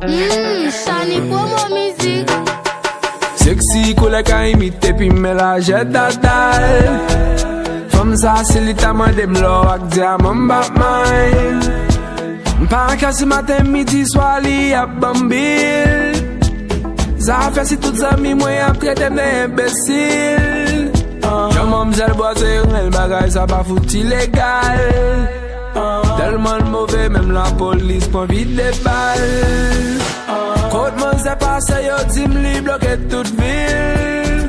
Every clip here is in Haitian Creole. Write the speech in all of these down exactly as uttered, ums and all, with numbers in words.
Mm, Shani promo mizik. Sexy koulè ka imite pi men lajè dadal. Fanm sa si li ta mande m lò ak dyaman m p ap may. M pa ka si maten midi swa li ap ban m bil. Sa fè si tout zanmi mwen ap trete m de enbesil. Jan manmzèl bwaze renl bagay sa pa fout ilegal. Tèlman l move menm lapolis pran vide bal. Kot manzè pase yo di m li bloke tout vil.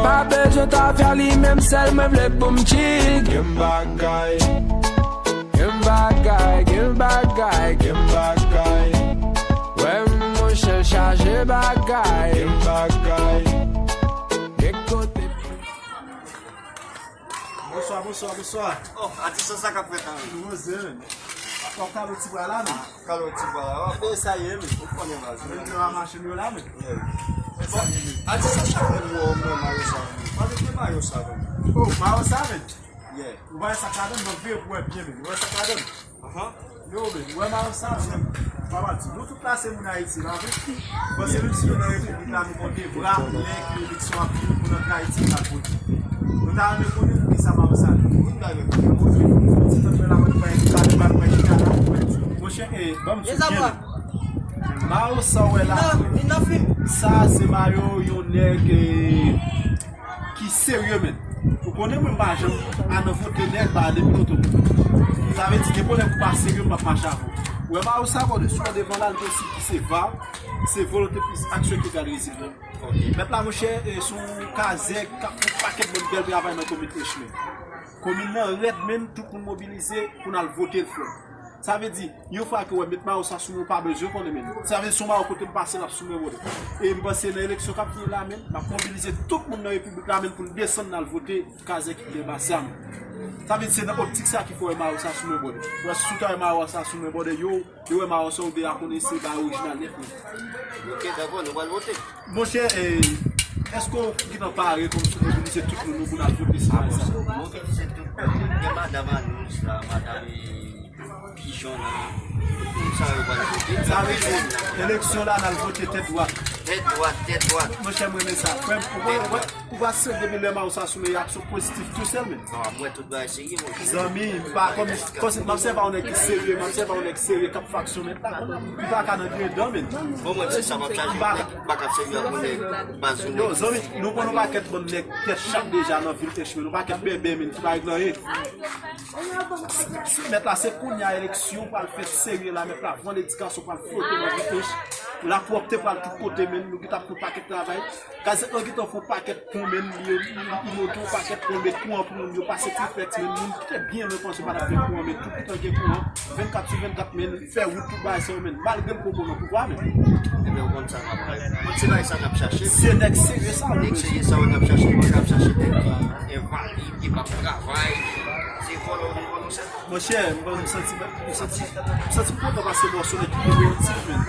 Pa bezwen ta fè li menm sèl mwen vle pou m chill. Gen bagay. Gen bagay, gen bagay, gen bagay. Wè monchè chaje bagay. Gen bagay. Gen kote. Bonswa, bonswa, bonswa. Oh, atis sa k ap fèt la menm? Nou poze menm. W ap kale ti bwa la menm? Kale ti bwa la, w ap. Ebyen sa ye menm. Ou konnen baz. Menm jan a machin yo la menm. Yeah. Bon, atis sa chak fè m wè w mwen mayo sa menm. Pa mete mayo sa menm. Oh, mayo sa menm. Yeah. Ou pa wè sa k ladan l, mwen veye pou wè byen menm. Ou wè sa k ladan l? Aha. Yo, men, ou wè mayo sa menm. Papa di, nou tout la se moun Ayiti la, wi. Bon, se menm si nou nan repiblik la, nou konn devwa, lè ke eleksyon ap vini pou n antre Ayiti, nou al vote. Nou ta renmen konnen poukisa mayo sa. Moun ta renmen konnen. Ti tank mwen la, mwen pa envite, pa envite, pa envite la. Monchè, eh, ban m sou byen. Mayo sa w wè la, sa se mayo yon nèg, eh, ki serye, men. Ou konnen mwen pa janm a nan vote nèg pa depi lontan. Sa vle di, depi w lè pou pa serye, m p ap mache avè w. Ou wè mayo sa, brother, sou devan la, l gen yon siy ki se va, se volonte plis aksyon ki egal rezilta. Mèt la, monchè, eh, se yon kazèk k ap fè yon pakèt bon bèl travay nan komin H, men. Komin nan rèd, men, tout moun mobilize pou n al vote l, frè. Sa vle di, yon fwa ke w wè mèt mayo sa sou mwen, w pa bezwen konnen, men. Sa vle di, se yon mayo kote m pase, l ap sou mwen, brother. E m panse nan eleksyon k ap vini la, men, m ap mobilize tout moun nan repiblik la, men, pou n desann n al vote kazèk ki byen pase a, men. Sa vle di, se nan optik sa ki fè w wè mayo sa sou mwen, brother. Ou wè, si w ta wè mayo sa sou mwen, brother, yo, yo wè mayo sa, yo deja konnen se bagay orijinal nèt, men. Ok, dakò, nou pral vote. Monchè, eh, èske w gentan pare kòmsi w mobilize tout moun nou pou n al vote sou bagay sa? Mobilize tout moun. Gen madanm Anons la, madanm, eh, Pijon la. Tout moun sa yo pral vote. Sa vle di, eleksyon la, n al vote tèt dwat. Tèt dwat, tèt dwat. Monchè, m renmen sa. Frè m, ou wè, ou wè, ou wè se depi lè mayo sa sou mwen, reyaksyon pozitif tou sèl, men. Non, ap wè tout bagay serye, monchè. Zanmi, m pa kòm, kòmsi, m ap sèvi a yon nèg ki serye, m ap sèvi a yon nèg serye k ap faksyone. M pa ka nan griyen dan, men. Bon, mwen, se sa, m ap chaje, m pa ka sèvi a yon nèg baz ou. Yo, zanmi, nou konn yon pakèt bon nèg tèt chat deja nan vil H, men yon pakèt bèbè, men, ki pa regle anyen. Si, si, mèt la, se kounye a eleksyon pral fèt serye la, mèt la, van ledikasyon pral fwote nan vil H. Lapwòpte pral tout kote, men, nou gentan ap fè yon pakèt travay. Kazèk lan gentan fè yon pakèt pon, men, li, li, li monte yon pakèt pon, met kouran pou moun yo pase triflèks, men, moun ki te byen lwen panse pa t ap gen kouran, men, tout tan gen kouran, vennkat sou vennkat, men, fè wout, tout bagay sa yo, men, malgre l poko nan pouvwa, men. Ebyen, ou konn sa n ap fè. Konn se bagay sa n ap chache. Se nèg serye sa, nèg serye sa yo n ap chache, nou p ap chache nèg ki envalid, ki p ap travay. Se vòlò nou vòlò sèlman. Monchè, m, m santi, m santi, m santi m kontan paske bon, se yon nèg ki pi pozitif, men.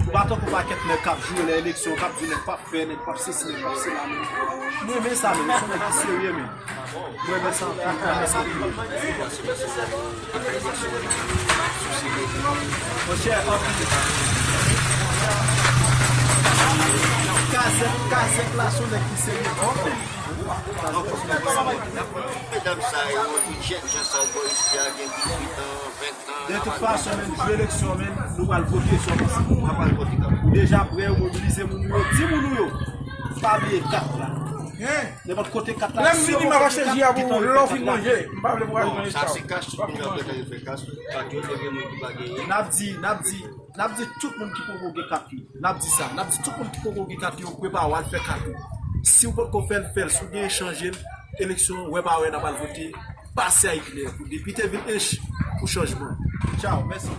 Ou pa tankou pakèt nèg k ap joure lè eleksyon, k ap di nèg p ap fè, nèg p ap sesi, nèg p ap sela, men. M renmen sa, men. Se yon nèg ki serye, men. M renmen sa anpil, m renmen sa anpil. Monchè, anpil. Kazèk, kazèk la, se yon nèg ki serye, men. Medam sa yo, tout jèn jan sa yo bò isi a gen dizuit an, ven tan. De tout fason, men, jou eleksyon, men, nou pral vote, sa w panse? N ap al vote kanmenm. Ou deja prè, ou mobilize moun ou yo, di moun ou yo. Pa bliye kat la. Nenpòt kote kat la, lè m vini, m ap achte ji a pou ou, lè w fin manje. M pa vle pou w al manje sa. Sa se kach, tout moun ap gentan fè kach. Kat yo, se gen moun ki pa genyen. N ap di, n ap di, n ap di tout moun ki poko gen kat yo. N ap di sa, n ap di tout moun ki poko gen kat yo, prepare w al fè kat ou. Si w potko fè l, fè l. Si w genyen, chanje l. Eleksyon, wè pa wè, n ap al vote. Pase a eklè pou depite vil H pou chanjman. Tchaw, mèsi.